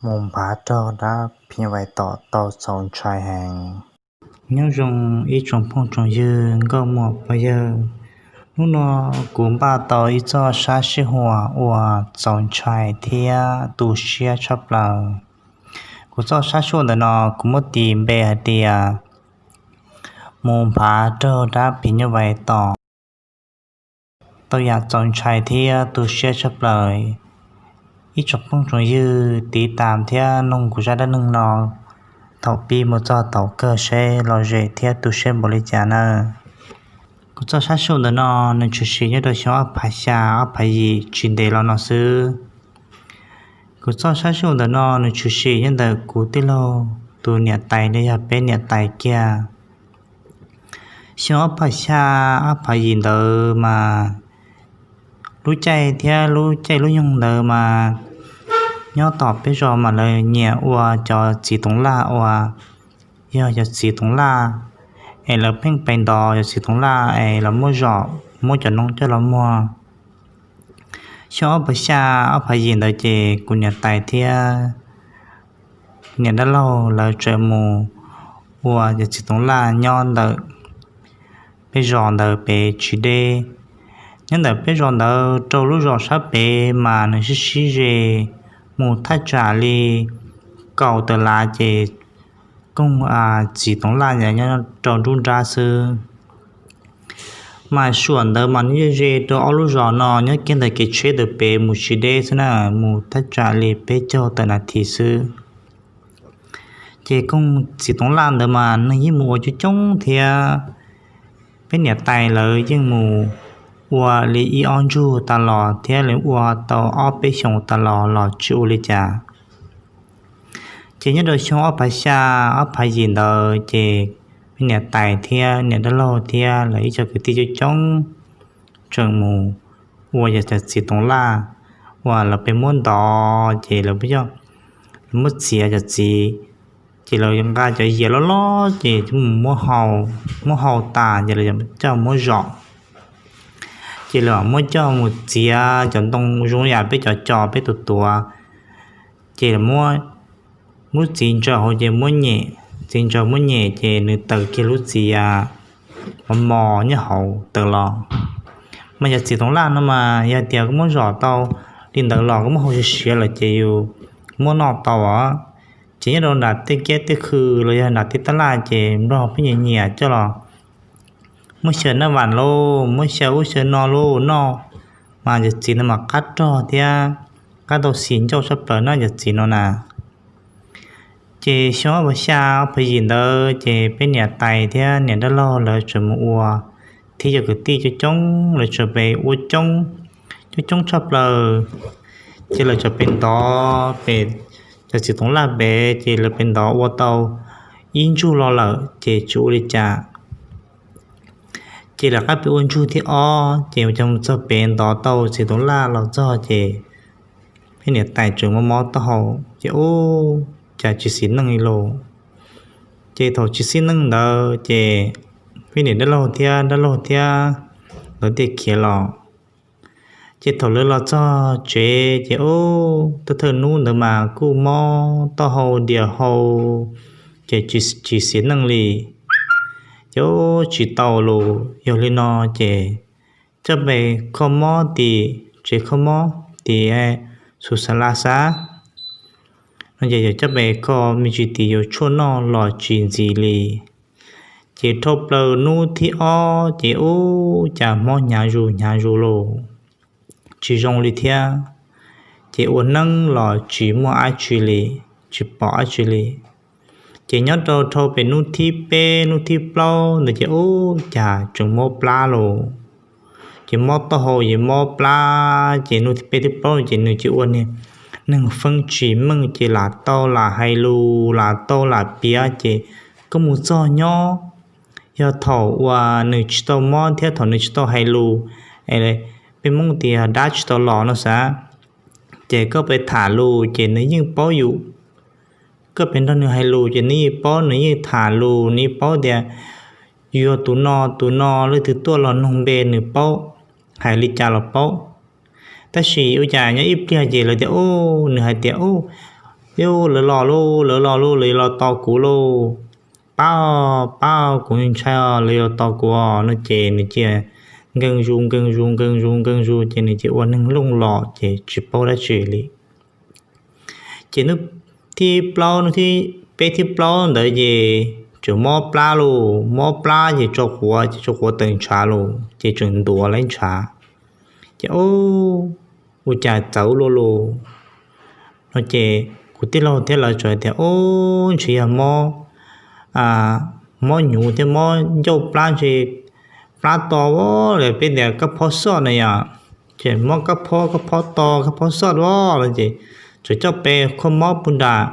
mus nphav raug dab phim nyuj vais tom tau txaus ntshai heev. Nyob zoo ib tsoom phooj tsoom ywg nkauj muam pog yawg, hnub no kuv npaj tau ib txoj sab sij huam uas txaus ntshai thiab tu siab tshaj plaws. Kuv txoj sab sij huam ntawm no kuv muab tis npe hais tias mus nphav raug dab phim nyuj vais tom tau yam txaus ntshai thiab tu siab tshaj plaws. Ib tsoom phooj tsoom ywg tiv tas thiab mloog kuv zaj dab neeg no thaum pib mus txog thaum kawg seb lom zem thiab tu siab npaum li cas nawb. Kuv txoj sab sij huam ntawm no nws tshwm sim nyob rau xyoo ob phav xya ob phav yim tsis ntev los no xwb. Kuv txoj sab sij huam ntawm no nws tshwm sim nyob ntawm kuv tij laug tus niam tais los yog peb niam tais kiag. Xyoo ob phav xya ob phav yim ntawd mas lub caij thiab lub caij lub nyoog ntawd mas nyob tom peb zos mas lawv nyiam ua cov txiv toov laj uas yog cov txiv toov laj es lawv pheej pes ntov cov txiv toov laj es los muab zom, muab cov noob coj los muag. Xyoo ob phav xya ob phav yim ntawd ces kuv niam tais thiab niam dab laug lawv txawm mus ua cov txiv toov laj nyob ntawm peb zos ntawd pem tsis deb. Nyob ntawm peb zos ntawd rau lub zos sab pem mas nws sib sib ze mus thaj tsam li kaum tawm lav ces koog txiv toov laj nyob rau nruab nrab xwb. Mas suam ntawd mas nws yeej ze rau ob lub zos no nyob kiag ntawm kev tsheb ntawm pem mus tsis deb xwb na, mus thaj tsam li peb caug tawm nas this xwb. Ces koog txiv toov laj ntawd mas neeg yeej mus ua coob coob thiab. Peb niam tais lawv yeej mus ua li ib ob ntsug tas los thiab, lawv ua tau ob peb xyoos tas los los tsis ua li cas. Ces nyob rau xyoo ob phav xya ob phav yim ntawd ces peb niam tais thiab niam dab laug thiab lawv ib co kwv tij coob coob tseem mus ua yog cov txiv toov laj uas lawv pheej muab ntov ces lawv muab txiav cov txiv, ces lawv nqa cov yias loj loj ces mus muab hau, muab hau tas ces lawv coj muab zom. Ces lawv muab coj mus txiav cov ntoo zoo yam peb cov co peb tus tuav, ces lawv muab lub txiv ntsaws hauv ces muab nyem, txiv ntsaws muab nyem ces nws tawm kiag lub txiv mos mos nyob hauv tawm los. Mas yog txiv toov laj no mas yog tias koj muab zom tau li ntawd los koj muab hau siav siav lawm ces yus muab noj tau os. Ces nyob rau nram tej kiab tej khw los yog nram tej taj laj ces nplog pheej nyiam nyiam coj los muab xyaw naj vam lauj, muab xyaw ub xyaw no lauj noj. Mas yog txiv no mas qab rog thiab qab tau xis ncauj tshaj plaws na yog txiv no na. Ces xyoo ob phav xya ob phav yim ntawd ces peb niam tais thiab niam dab laug lawv tseem mus ua, thiab yog kwv tij coob coob lawv tseem pem ua coob, coob coob tshaj plaws. Ces lawv tseem pem ntov pem cov txiv toov laj pem ces lawv pem ntov ua tau ib ntsug los lawm ces tsis ua li cas. Ces lawv qab pem ua ntsug thib ob ces ua cas mus txog pem ntov tau txiv toov laj los txog ces peb niam tais tseem mob mob taub hau ces ub, cas tsis xis neej li lauj. Ces thaum tsis xis neej ntawd ces peb niam dab laug thiab dab laug thiab lawv thiaj khiav los. Ces thaum lawv los txog tsev ces ub, thawj thawj hnub ntawd mas kuj mob taub hau dias hau, ces tsis xis neej li. Ces ub tsis tau lus, yog li no ces coj pem kho mob tim tsev kho mob tim xus xas las xav no ces yog coj pem kho me ntsis tim yus tshuaj noj los tsis ntxiv li. Ces dhau plaws hnub thib ob ces ub cas mob hnyav zus hnyav zus lauj, tsis zoo li thiab. Ces ua neeb los tsis muaj dab tsi li, tsis pom dab tsi li. Ces nyob rau dhau pem hnub thib peb hnub thib plaub ntawd ces ub cas tseem mob plab lauj. Ces mob taub hau ces mob plab, ces hnub thib peb thib plaub ces nws ces ua neeg feeb tsis meej ces lam tau lam hais lus lam tau lam piav ces koj mus txog nyob, yog thaum uas nws tsis tau mob thiab thaum nws tsis tau hais lus, peb Hmoob tias dab tsis tau los no xav, ces koj pem tham lus ces nws yeej paub yus. Koj pem nrog nws hais lus ces nws yeej paub, nws yeej tham lus nws yeej paub tias yus yog tus no tus no, leej twg tuaj los nug npe nws paub, hais li cas los paub. Tab sis ua cas nyob ib pliag ces lawv tias ub, nws hais tias ub, Lawv los lauj, lawv los lauj, lawv yuav los tos kuv lauj. Pab, pab, kuv ntshai os, lawv yuav tos kuv os no ces nws cia nkees zus nkees zus nkees zus nkees zus ces nws cia ua neeg looj los ces tsis paub dab tsi li. Ces hnub thib plaub, hnub thib peb thib plaub ntawd ces tseem mob plab lauj, mob plab ces tso quav, ces tso quav tawm ntshav lauj, ces tseem ntuav lawv ntshav. Ces ua cas txawv luaj lauj no ces kuv tij laug thiab lawv txawm tias, Ub, ntshe yog mob, mob hnyuv thiab mob ncauj plab ntshe plab to, peb tias kab phob xoj no yom, ces mob kab phob, kab phob to, kab phob xoj a no ces txawm coj pes kho mob pus nram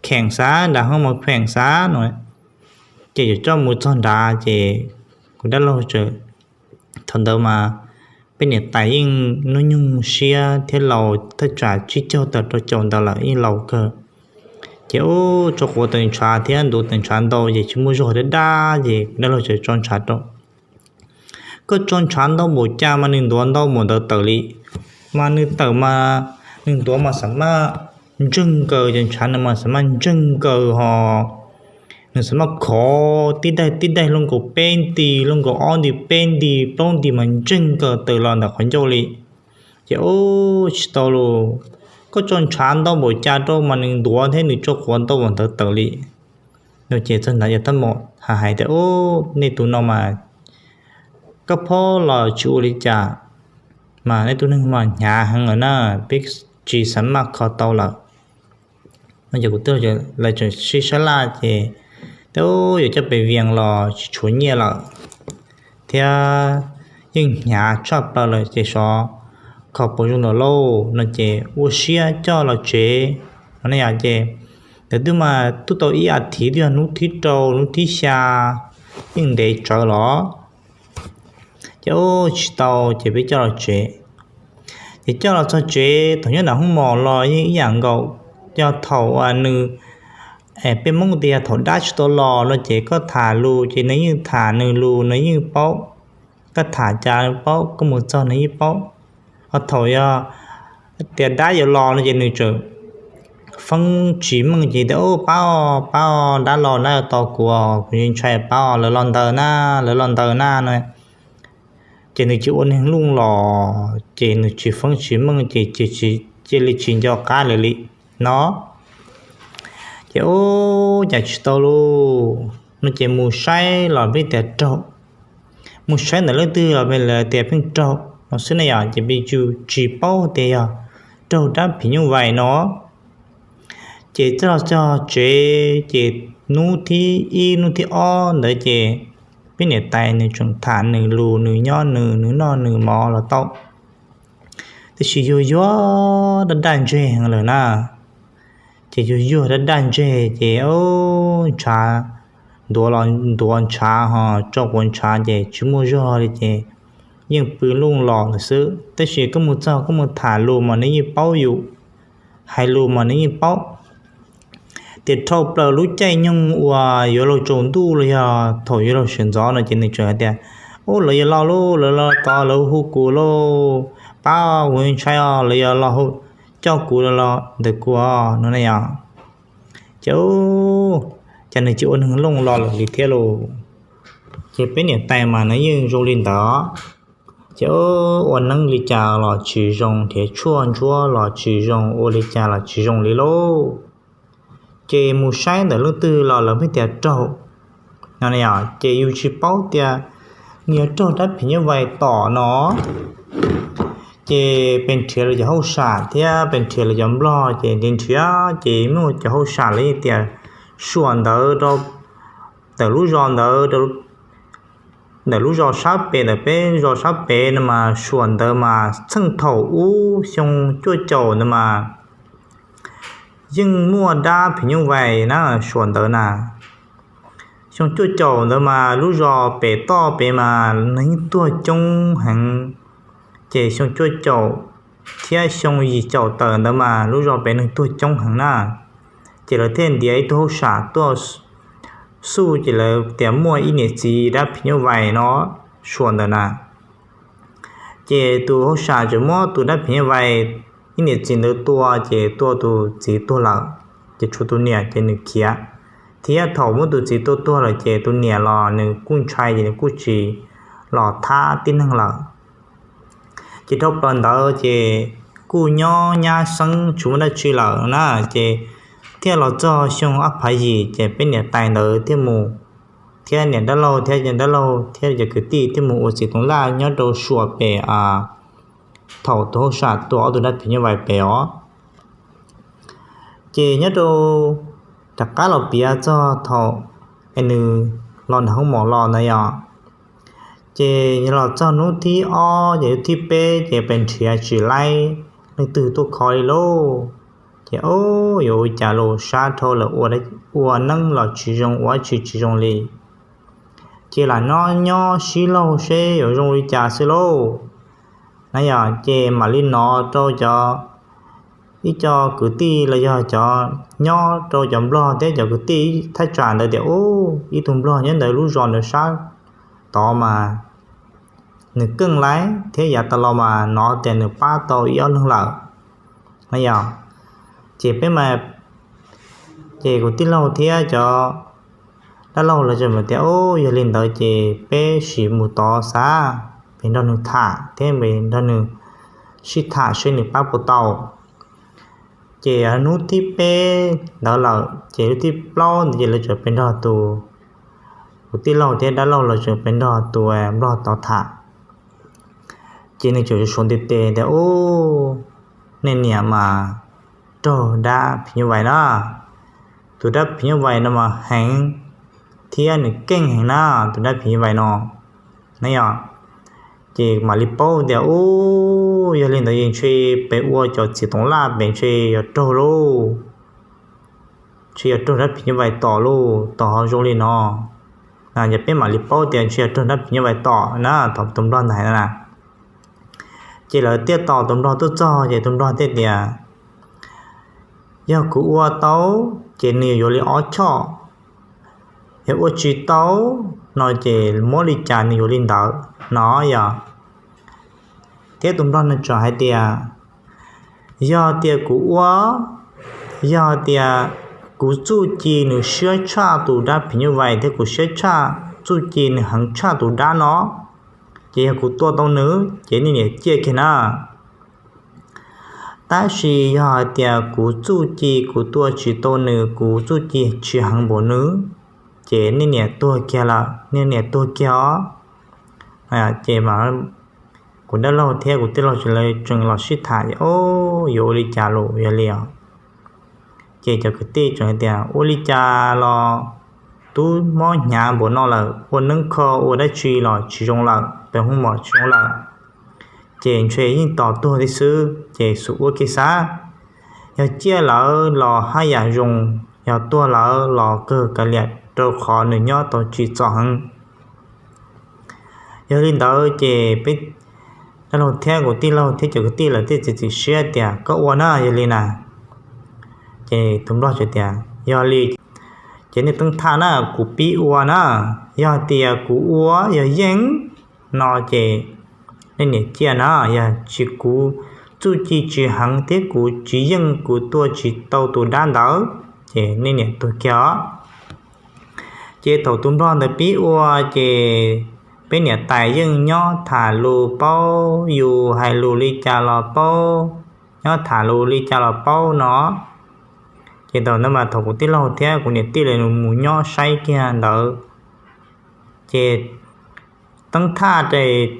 kheem xav, nram hoo mos kheem xav no, ces yuav coj mus txog nrad ces kuv dab laug txawm, thaum ntawd mas peb niam tais yeej hnub nyoog siab thiab laus thaj tsam tsib caug tawm rau caum ntawd lawm, yeej laus kawg. Ces ub, tso quav tawm ntshav thiab ntuav tawm ntshav ntau ces tsis muaj zog dab dab ces kuv dab laug txawm tso ntshav rau. Koj tso ntshav ntau npaum cas mas nws ntuav ntau npaum ntawd tawm li. Mas nws tawm mas nws ntuav mas xam maj ntseeg nkaws, cov ntshav no mas xam maj ntseeg nkaws hos nws xam maj khov tib daim tib daim, luaj nkaus peb nti, luaj nkaus ob nti, peb nti, plaub nti mas ntseeg nkaws tawm los ntawm qhov ncauj li. Ces ub, tsis tau lauj, koj tso ntshav ntau npaum cas rau mas nws ntuav thiab nws tso quav ntau npaum ntawd tawm li no ces txog ntawd yawg tab mos hais tias, Ub, nej tus no mas kab phob los tsis ua li cas, mas nej tus neeg mas hnyav heev lawm na, peb tsis xam maj kho tau lawm no ces kuv tij laug lawv tseem sib sab laj ces tias, Ub, yuav coj pes vias los tsis tshuav nyiaj lawm thiab yeej hnyav tshaj plaws lawm ces xyov kho puas zoo lawm lauj no ces ua siab coj los tsev no ne yom. Ces ntawd twb mas twb tau ib as thiv, twb yog hnub thib rau hnub thib xya, yeej ntev tsawv los. Ces ub, tsis tau ces peb coj los tsev. Ces coj los txog tsev, thaum nyob nram hoob mos los yeej ib yam nkaus, yog thaum uas nws, peb Hmoob tias yog thaum dab tsis tau los no ces koj tham lus ces nws yeej tham nws lus, nws yeej paub. Koj tham cas paub, koj mus txog nws yeej paub. Ho thaum yog tias dab yuav los no ces nws tseem feeb tsis meej ces tias, Ub, pab, pab, dab los, dab yuav tos kuv, kuv ntshai, pab, lawv los ntawd na, lawv los ntawd na no. Ces nws cia ua neeg looj los ces nws tsis feeb tsis meej ces cia li tsis nco qab lawm li no. Ces ub, cas tsis tau lauj no ces mus saib los pheej tias raug, mus saib ntawm leej twg los pheej tias pheej raug no xwb ne yom. Ces peb tsis paub tias yog raug dab phim nyuj vais no. Ces txog los txog tsev ces hnub thib ib hnub thib ob ntawd ces peb niam tais nws tseem tham nws lus, nws nyob nws, nws noj nws mov los tau. Tiam sis yuag yuag daj daj ntseg heev lawm na. Ces yuag yuag daj daj ntseg ces ntshav, ntuav los ntuav ntshav ho tso quav ntshav ces tsis muaj zog li ces yeej pw looj los lawm xwb. Tab sis koj mus txog koj mus tham lus mas nws yeej paub yus, hais lus mas nws yeej paub. Tias dhau plaws lub caij nyoog uas yuav luag tsaus ntuj los yog thaum yuav luag sawv ntxov no ces nws tseem hais tias, Ub, lawv yuav los lauj, lawv los tod, lawv hu kuv lauj, pab, kuv ntshai os, lawv yuav los coj kuv los ntawm kuv no ne yom. Ces ub, ces nws cia ua neeg looj los lawm li thiab lauj. Ces peb niam tais mas nws yeej zoo li ntawd. Ces ua neeb li cas los tsis zoo, nrhiav tshuaj ntsuab los tsis zoo, ua li cas los tsis zoo li lauj. Ces mus saib ntawm leej twg los lawv pheej tias raug no, ces yus tsis paub tias nws yog raug dab phim nyuj vais tom no. Ces pes nrhiav lawv cov hauj sam thiab pes nrhiav lawv cov nplog ces nrhiav nrhiav ces muaj cov hauj sam lawv yeej tias suam ntawv rau ntawm lub zos ntawd, ntawm lub zos sab pem, ntawm peb zos sab pem no mas suam ntawv mas txheej thaum ub xyoo cuaj caum ntawd mas yeej muaj dab phim nyuj vais na, suam ntawv na. Xyoo cuaj caum ntawd mas lub zos pem toj pem mas neeg yeej tuag coob heev. Ces xyoo cuaj caum thiab xyoo yim caum tawm ntawd mas lub zos pem neeg tuag coob heev na. Ces lawv thiaj ntiav ib tug hauj sam tuaj xauj ces lawv tias muaj ib niam txiv dab phim nyuj vais no suam ntawd na. Ces tus hauj sam tseem muab tus dab phim nyuj vais ib niam txiv ntawd tua ces tua tus txiv tuag lawm, ces tshuav tus niam ces nws khiav. Thiab thaum muab tus txiv tua tuag lawm ces tus niam los nws kuj ntshai ces nws kuj tsis los thab tib neeg lawm. Ces dhau plaws ntawd ces kuj nyob nyab xeeb tsis muaj dab tsi lawm na, ces thiaj los txog xyoo ob phav yim ces peb niam tais ntawd thiaj mus, thiab niam dab laug thiab dab laug thiab cov kwv tij thiaj mus ua txiv toov laj nyob rau suam pem thaum tus hauj sam tua ob tug dab phim nyuj vais pem os. Ces nyob rau rov qab los piav txog thaum es nws los nram hoob mom los ntawd yom, ces los txog hnub thib ob ces hnub thib peb ces pes nrhiav tsis laib leej twg tuaj kho li lauj. Ces o, yuav ua cas los sab dhau lawm, ua neeb los tsis zoo, ua tsis tsis zoo li. Ces lam nyob nyob sib laug seb yuav zoo li cas xwb lauj. Na yog ces mam li hnov rau cov, ib co kwv tij los yog cov nyob rau cov nplog thiab cov kwv tij thaj tsam ntawd tias, u, ib tug nplog nyob ntawd lub zos ntawd sab tod mas nws keej laiv thiab yav tas los mas hnov tias nws pab tau ib ob leeg lawm. Na yog ces peb mas, ces kuv tij laug thiab cov dab laug lawv tseem tias, u, yog li ntawd ces peb sim mus tod xav, peb nrog nws tham thiab peb nrog nws sib tham seb nws pab puas tau. Ces hnub thib peb ntawd lawm ces hnub thib plaub ntawd ces lawv tseem peb nrog tus, kuv tij laug thiab dab laug lawv tseem peb nrog tus nplog tod tham. Ces nws tseem suav ntiv tes tias, u, nej niam mas raug dab phim nyuj vais na. Tus dab phim nyuj vais no mas heev thiab nws keej heev na, tus dab phim nyuj vais no. Na yog ces mam li paub tias, u, yog li ntawd es ntshe peb ua cov txiv toov laj peb ntshe yuav raug lauj, ntshe yuav raug dab phim nyuj vais tom lauj, tom ho zoo li no. Ces peb mam li paub tias ntshe yuav raug dab phim nyuj vais tom na, thaum tus nplog ntawd hais na. Ces lawv thiaj tos tus nplog tuaj txog ces tus nplog thiaj tias, yog kuv ua tau ces nws yuav li ob choj, yog ua tsis tau no ces muab li cas nws yuav li ntawd no yog. Thiab tus nplog no tseem hais tias, yog tias kuv ua, yog tias kuv txuj ci nws siab tshaj tus dab phim nyuj vais thiab kuv siab tshaj, txuj ci nws heev tshaj tus dab no, ces yog kuv tua tau nws ces nej niam ciaj kiag na. Tab sis yog hais tias kuv txuj ci kuv tua tsis tau nws, kuv txuj ci tsis heev npaum nws, ces nej niam tuag kiag lawm, nej niam tuag kiag os. Ces kuv dab laug thiab kuv tij laug tseem los sib tham, o, yuav ua li cas los yog li os. Ces cov kwv tij tseem tias ua li cas los tub mob hnyav npaum no lawm, ua neeb kho ua dab tsi los tsis zoo lawm, peb hoob mom tsis zoo lawm, ces ntshe yeej tos tuag thiab xwb, ces xub ua kev xav, yog ciaj lawm los haj yam zoo, yog tuag lawm los kawg kav liam rau qhov nws nyob tau tsis txom heev. Yog li ntawd ces peb dab laug thiab kuv tij laug thiab cov kwv tij lawv thiaj txiav txim siab tias koj ua na yog li na. Ces tus nplog teb tias yog li, ces nej teeb thaj na, kuv pib ua na, yog tias kuv ua yog yeej no ces nej niam ciaj na, yog tsis kuv txuj ci tsis heev thiab kuv tsis yeej kuv tua tsis tau tus dab ntawd ces nej niam tuag kiag os. Ces thaum tus nplog ntawd pib ua ces peb niam tais yeej nyob tham lus paub, yus hais lus li cas los paub, nyob tham lus li cas los paub no. Ces thaum ntawd mas thaum kuv tij laug thiab kuv niam tij lawv mus nyob saib kiag ntawd, ces teeb thaj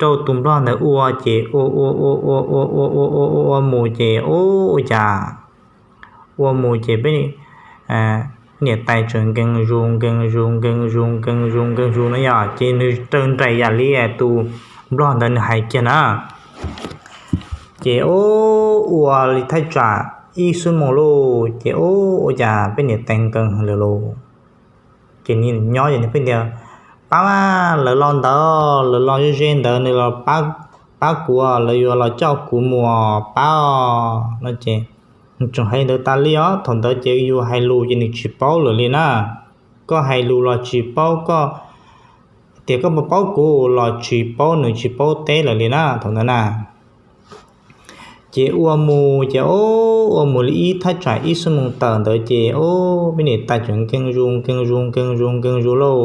rau tus nplog ntawd ua ces ua ua ua ua ua ua ua ua ua mus ces ua ua cas ua mus ces peb niam tais tseem nkees zus nkees zus nkees zus nkees zus nkees zus no yog ces nws raws nraim yam li tus nplog ntawd nws hais kiag na. Ces ua ua li thaj tsam ib xuab moos lauj ces ua ua cas peb niam tais nkees heev lawm lauj. Ces nws nyob ces nws pheej tias, pab mas, lawv los ntawd, lawv los ze ze ntawd, nws los pab kuv, lawv yuav los coj kuv mus pab os no ces nws tseem hais li ntawd tas li os. Thaum ntawd ces yus hais lus ces nws tsis paub lawm li na. Koj hais lus los tsis paub, koj tias koj puas paub kuv los tsis paub, nws tsis paub teb lawm li na thaum ntawd na. Ces ua mus ces ua mus li ib thaj tsam ib xuab moos tawm ntawd ces ua peb niam tais tseem nkees zus nkees zus nkees zus nkees zus lauj.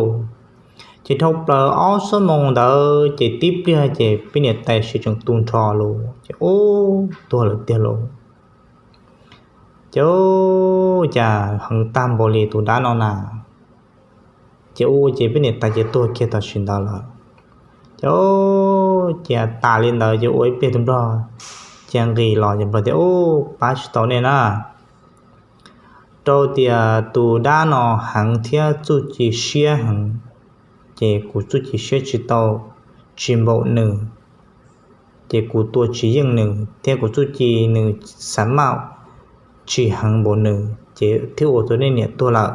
Ces dhau plaws ob xuab moos ntawd ces tib pliag ces peb niam tais siav tseem tu nrho lawm ces ua tuag lawm tiag lauj. Ces ua cas heev tag npaum li tus dab no na. Ces ua ces peb niam tais ces tuag kiag tam sim ntawd lawm. Ces ua cas tas li ntawd ces ua ib pliag tus nplog cia nqis los ces nplog tias, Ua pab tsis tau nej na, rau tias tus dab no heev thiab txuj ci siab heev, ces kuv txuj ci siab tsis tau, tsis npaum nws, ces kuv tua tsis yeej nws thiab kuv txuj ci nws xav maj tsis heev npaum nws ces thiaj ua rau nej niam tuag lawm.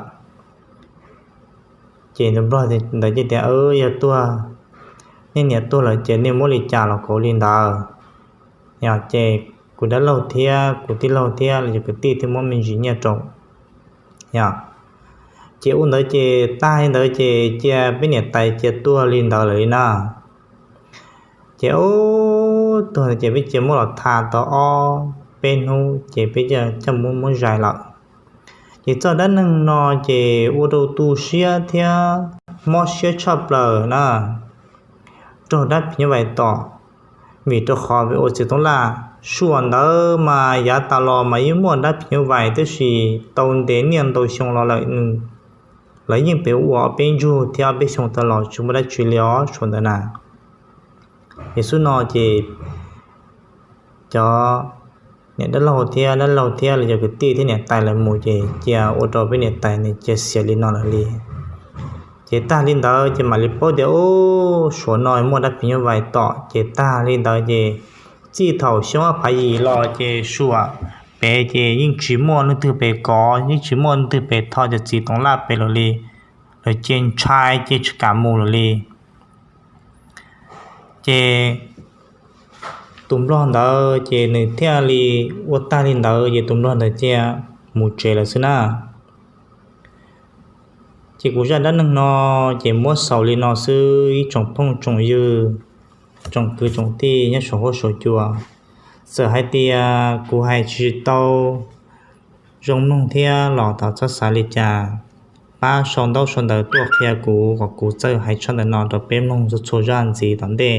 Ces tus nplog ntawd ces tias, Yog tuag, nej niam tuag lawm ces nej muab li cas los kav li ntawd. Yog ces kuv dab laug thiab kuv tij laug thiab los yog kwv tij thiaj muab me ntsis nyiaj rau. Yog ces ua ntawd ces tag li ntawd ces cia peb niam tais cia tuag li ntawd lawm li na. Ces ua tuag ces peb cia muab los tha tau ob peb hnub ces peb coj muab muab zais lawm. Ces txoj dab neeg no ces ua rau tu siab thiab mob siab tshaj plaws na, raug dab phim nyuj vais tom, vim rau qhov ua txiv toov laj. Suam ntawd mas yav tas los mas yeej muaj dab phim nyuj vais tab sis tau ntev niaj ntau xyoo los lawm, lawv yeej pem ua ob peb ntsug thiab ob peb xyoo tas los tsis muaj dab tsi li os suam ntawd na. Ces xub no ces cov niam dab laug thiab dab laug thiab los yog kwv tij thiab niam tais lawv mus ces cia ua rau peb niam tais nws cia xiav li no lawm li. Ces tag li ntawd ces mam li paub tias ub, suav no muaj dab phim nyuj vais tom. Ces tag li ntawd ces txij thaum xyoo ob phav yim los ces suam pem ces yeej tsis muaj leej twg pem kov, yeej tsis muaj leej twg pem tho cov txiv toov laj pem lawm li. Lawv cia ntshai ces tsis kam mus lawm li. Ces tus nplog ntawd ces nws thiaj li ua tag li ntawd ces tus nplog ntawd cia mus tsev lawm xwb na. Ces kuv zaj dab neeg no ces muab xaus li no xwb ib tsoom phooj tsoom ywg, tsoom kwv tsoom tij nyob saum huab saum cua. Txawm hais tias kuv hais tsis tau zoo mloog thiab los thov txhob xav li cas, pab sau ntaub sau ntawv tuaj qhia kuv kom kuv txawj hais tshaj ntawm no rau peb mloog txhua txhua zaj ntxiv tom ntej.